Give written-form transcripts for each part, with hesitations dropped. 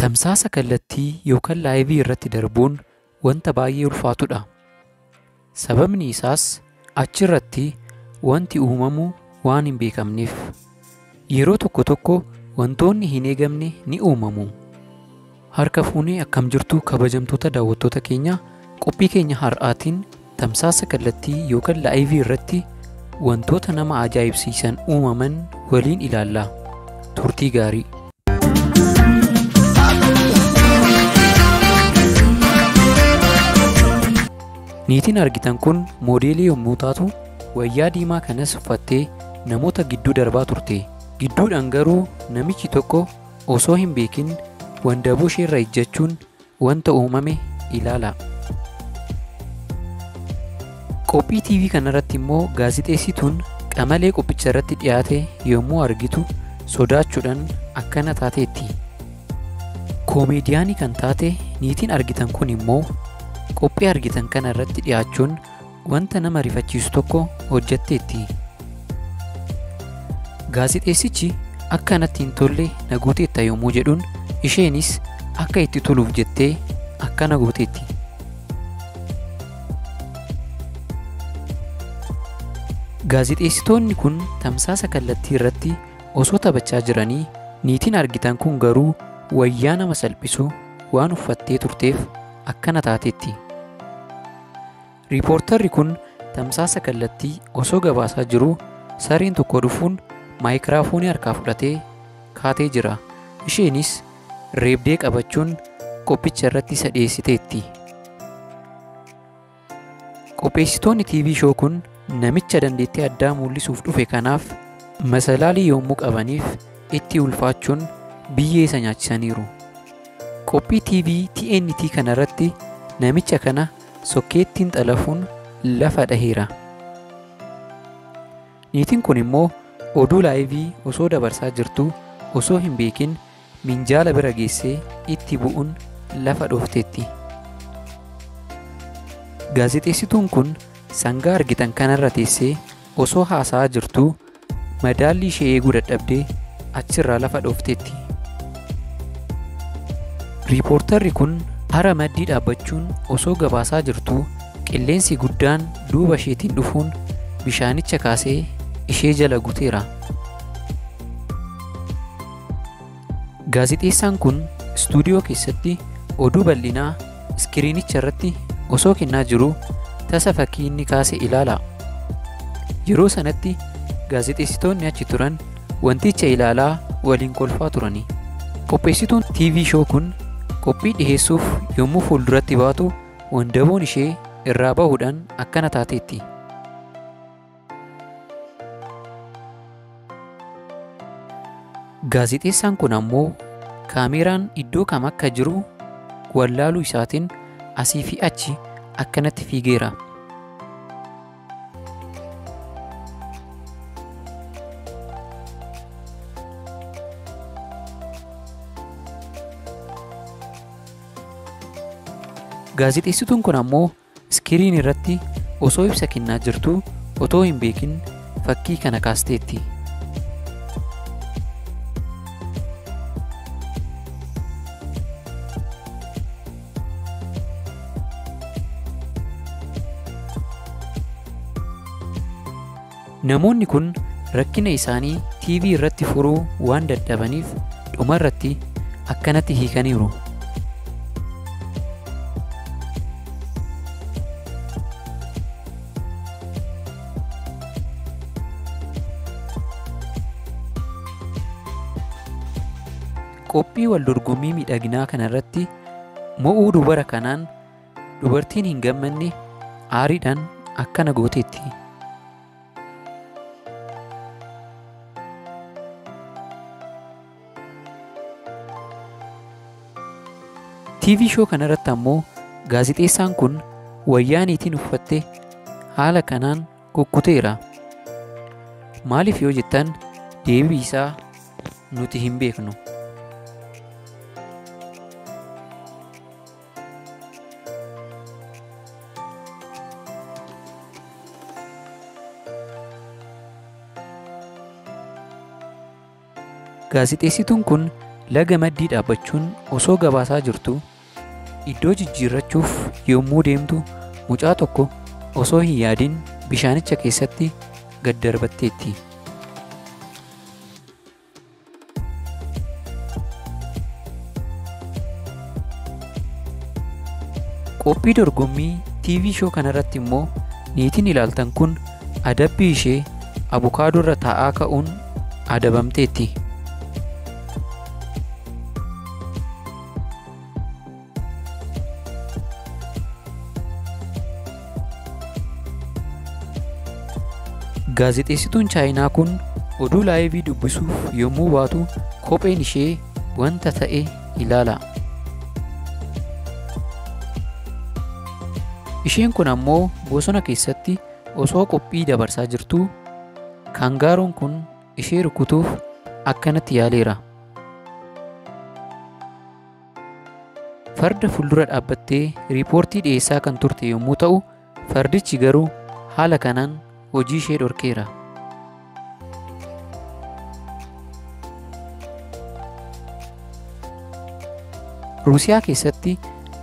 Tamsaasa kallattii yookaan laayivii irratti darbuun wanta baay'ee ulfaatudha. Sababni isaas achirratti wanti uumamu waan hin beekamneef. Yeroo tokko tokko wantoonni hin eegamne ni uumamu. Harka fuunee akkam jirtu kabajamtoota daawwattoota keenya, qophii keenya har'aatiin tamsaasa kallattii yookaan laayivii irratti wantoota nama ajaa'ibsiisan uumaman waliin ilaalla. Turtii gaarii. Niitiin argitan kun moodeelii yommuu taatu, wayyaa diimaa kanas uffattee namoota gidduu darbaa turte. Gidduudhaan garuu namichi tokko osoo hin beekin wandaboo isheerra ejjechuun wanta uumame ilaala. Qophii TV kanarratti immoo gaazixeessituun qamalee qophicha irratti dhiyaate yommuu argitu sodaachuudhaan akkana taateetti. Koomeediyaanii kan taate niitiin argitan kun immoo qophii argitan kana irratti dhiyaachuun wanta nama rifachiisu tokko hojjetteetti. Gaazixeessichi akka natti hin tolle na gooteetta yommuu jedhuun isheenis akka itti toluuf jettee akkana gooteetti. Gaazixeessitoonni kun tamsaasa kallattii irratti osoo taphachaa jiranii niitiin argitan kun garuu wayyaa nama salphisu waan uffattee turteef akkana taateetti. Riipoortarri kun tamsaasa kallattii osoo gabaasaa jiruu sareen tokko dhufuun maayikiraafoonii harkaa fudhatee kaatee jira. Isheenis reebdee qabachuun qophicha irratti isa dhiyeessiteetti. Qopheessitoonni TV show kun namicha dandeettii addaa mul'isuuf dhufe kanaaf masalaalii yommuu qabaniif itti ulfaachuun biyyee isa nyaachisaniiru. Qophii TV TNT kanarratti namicha kana sokkeettiin xalafuun lafa dhaheera. Niitiin kun immoo oduu laayivii osoo dabarsaa jirtu osoo hin beekin minjaala bira geessee itti bu'uun lafa dhoofteetti. Gaazexeessituun kun sangaa argitan kanarra teessee osoo haasa'aa jirtuu madaalli ishee eeguu dadhabdee achirraa lafa dhoofteetti. Riipoortarri kun hara maddii dhaabbachuun osoo gabaasaa jirtuu qilleensi guddaan duuba isheetiin dhufuun bishaanicha kaasee ishee jala guuteera. Gaazexeessaan kun istuudiyoo keessatti oduu bal'inaa iskiriinicha irratti osoo kennaa jiruu tasa fakkii inni kaase ilaala. Yeroo sanatti gaazexeessitoonni achi turan wanticha ilaalaa waliin kolfaa turani. Qopheessituun TV show kun qophii dhiheessuuf yommuu fuulduratti baatu wandaboon ishee irraa bahuudhaan akkana taateetti. Gaazexeessaan kun ammoo kaameraan iddoo kam akka jiru wallaaluu isaatiin asii fi achi akkanatti fiigeera. Gaazexeessituun kun ammoo iskiriin irratti osoo ibsa kennaa jirtuu otoo hin beekin fakkii kana kaasteetti. Namoonni kun rakkina isaanii TV irratti furuu waan dadhabaniif dhumarratti akkanatti hiikaniiru. Qophii wal dorgommii miidhaginaa kanarratti mo'uu dubara kanaan dubartiin hin gammanne aariidhaan akkana gooteetti. TV show kanarratti ammoo gaazexeessaan kun wayyaa niitiin uffatte haala kanaan kukkuteera. Maaliif yoo jettan deebii isaa nuti hin beeknu. Gaazexeessituun kun laga maddii dhaabbachuun osoo gabaasaa jirtu iddoo jijjiirrachuuf yommuu deemtu mucaa tokko osoo hin yaadin bishaanicha keessatti gad darbatteetti. Qophii dorgommii TV show kanarratti immoo niitiin ilaaltan kun adabbii ishee abukaadoo irra taa'aa ka'uun adabamteetti. Gaazexeessituun Chaayinaa kun oduu laayivii dubbisuuf yommuu baatu kopheen ishee wanta ta'e ilaala. Isheen kun ammoo bosona keessatti osoo qophii dabarsaa jirtuu kaangaaroon kun ishee rukutuuf akkanatti yaaleera. Farda fuuldura dhaabbattee riipoortii dhiyeessaa kan turte yommuu ta'u, fardichi garuu haala kanaan hojii ishee dhorkeera. Ruusiyaa keessatti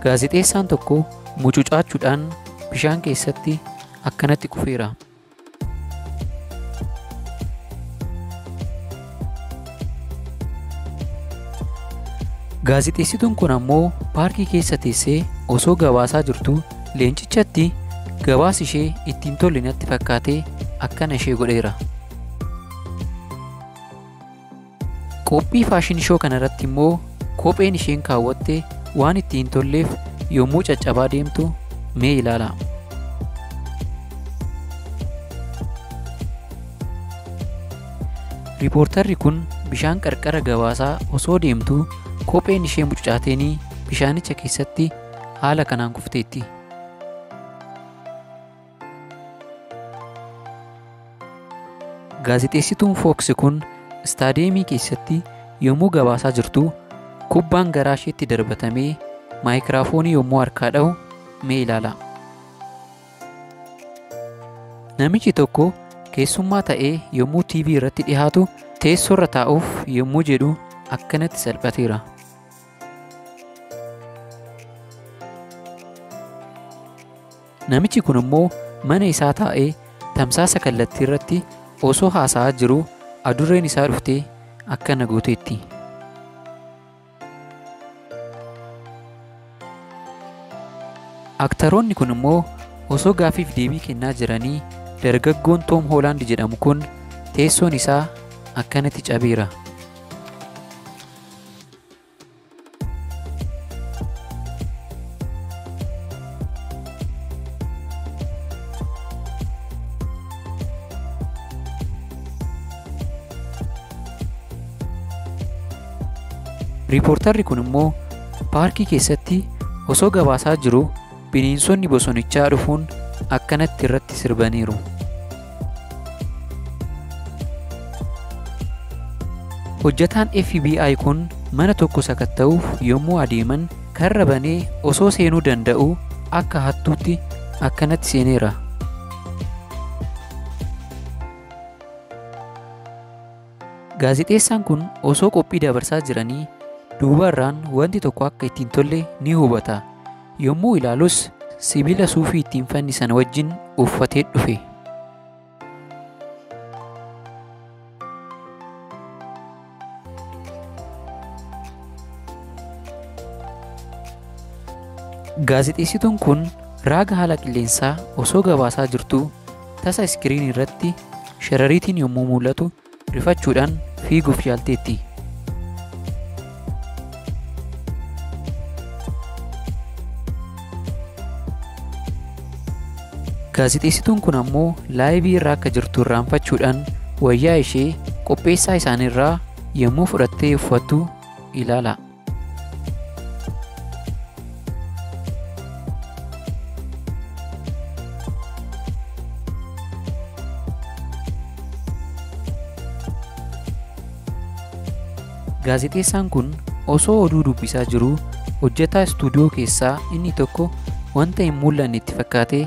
gaazexeessaan tokko mucucaachuudhaan bishaan keessatti akkanatti kufeera. Gaazexeessituun kun ammoo paarkii keessa teessee osoo gabaasaa jirtuu leencichatti gabaas ishee ittiin tolle natti fakkaatee akkana ishee godheera. Qophii faashin shoo kanarratti immoo kopheen isheen kaawwatte waan itti hin tolleef yommuu caccabaa deemtu mee ilaalaa. Riipoortarri kun bishaan qarqara gabaasaa osoo deemtuu kopheen ishee mucucaateenii bishaanicha keessatti haala kanaan kufteetti. Gaazexeessituun Fooks kun istaadiyeemii keessatti yommuu gabaasaa jirtu kubbaan garaa isheetti darbatamee maayikiraafoonii yommuu harkaa dha'u mee ilaalaa. Namichi tokko keessummaa ta'ee yommuu TV irratti dhiyaatu teessoorra taa'uuf yommuu jedhu akkanatti salphateera. Namichi kun immoo mana isaa taa'ee tamsaasa kallattii irratti osoo haasa'aa jiruu adurreen isaa dhuftee akkana gooteetti. Aktaroonni kun immoo osoo gaaffiif deebii kennaa jiranii dargaggoon Toom Hoolaand jedhamu kun teessoon isaa akkanatti cabeera. Riipoortarri kun immoo paarkii keessatti osoo gabaasaa jiruu bineensonni bosonichaa dhufuun akkanatti irratti sirbaniiru. Hojjetaan FBI kun mana tokko sakatta'uuf yommuu adeeman karra banee osoo seenuu danda'uu akka hattuutti akkanatti seeneera. Gaazexeessaan kun osoo qophii dabarsaa jiranii duubarraan wanti tokko akka ittiin tolle ni hubata. Yommuu ilaalus sibiila suufii ittiin fannisan wajjin uffatee dhufe. Gaazexeessituun kun raaga haala qilleensaa osoo gabaasaa jirtuu tasa iskiriinii irratti sharariitiin yommuu mul'atu rifachuudhaan fiiguuf yaalteetti. Gaazexeessituun kun ammoo laayivii irra akka jirtu irraanfachuudhaan wayyaa ishee qopheessaa isaaniirraa yommuu fudhattee uffattu ilaala. Gaazexeessaan kun osoo oduu dubbisaa jiruu hojjetaa istuudiyoo keessaa inni tokko wanta hin mul'anne itti fakkaatee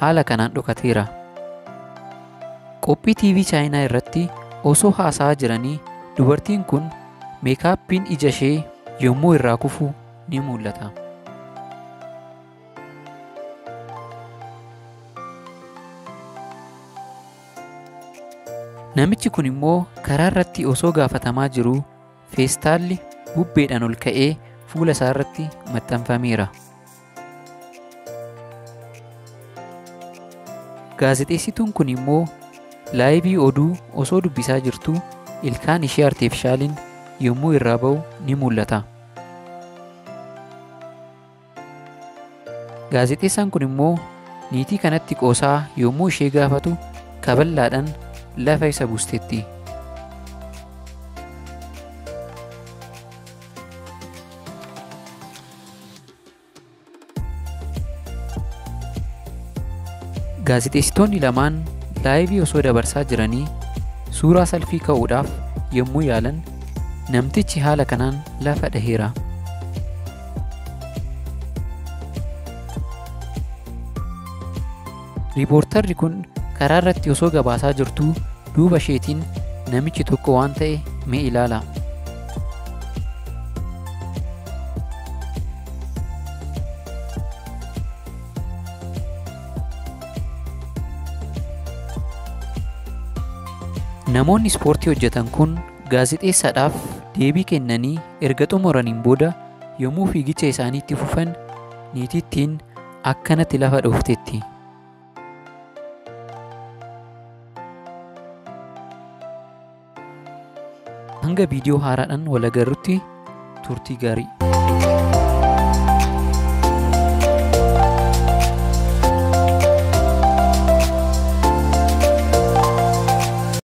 haala kanaan dhokateera. Qophii TV Chaayinaa irratti osoo haasa'aa jiranii dubartiin kun Meekaappiin ija ishee yommuu irraa kufu ni mul'ata. Namichi kun immoo karaa irratti osoo gaafatamaa jiruu feestaalli bubbeedhaan ol ka'ee fuula isaa irratti maxxanfameera. Gaazexeessituun kun immoo laayivii oduu osoo dubbisaa jirtuu ilkaan ishee arteefishaaliin yommuu irraa ba'u ni mul'ata. Gaazexeessaan kun immoo niitii kanatti qoosaa yommuu ishee gaafatu kaballaadhaan lafa isa buusteetti. Gaazexeessitoonni lamaan laayivii osoo dabarsaa jiranii suuraa salfii ka'uudhaaf yommuu yaalan namtichi haala kanaan lafa dhaheera. Riipoortarri kun karaa irratti osoo gabaasaa jirtuu duuba isheetiin namichi tokko waan ta'e mee ilaalaa. Namoonni ispoortii hojjetan kun gaazexeessaadhaaf deebii kennanii erga xumuraniin booda yommuu fiigicha isaanii itti fufan niitittiin akkanatti lafa dhoofteetti. Hanga viidiyoo haaraadhaan wal agarrutti turtii gaarii.